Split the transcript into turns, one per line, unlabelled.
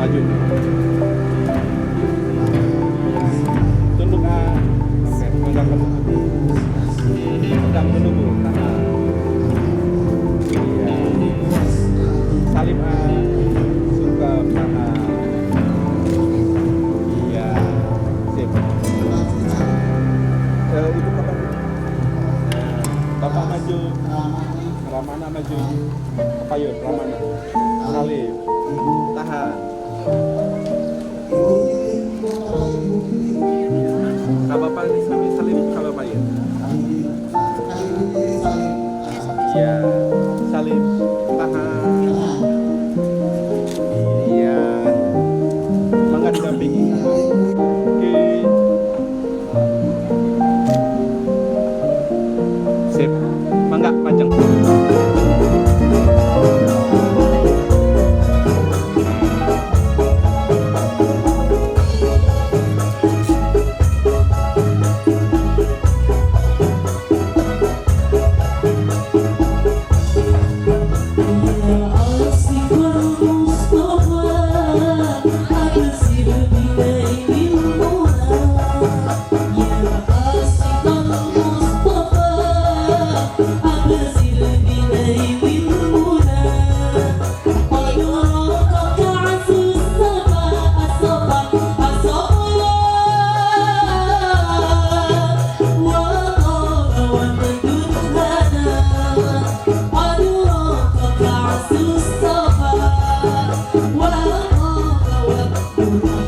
Maju. Tunduk A. Oke, pegang pegang dulu Bu. Tahan. Iya. Salim A. Sungkem tahan. Iya. Sip. Ibu kapan? Bapak maju. Ramana maju. Payun, Ramana. Salim. Tahan. Ka bapak ini sami salim ka bapak ya. Iya. Salim. Tahan. Iya. Mangga didampingi. Oke. Sip. Mangga majeng.
يا عاصم المصطفى أبصر بنيل المنى، يا عاصم المصطفى أبصر بنيل المنى، قد راقك عز الصفا الصفا الصفا، وطاب ومد الهنا، قد راقك عز الصفا وطاب ومد.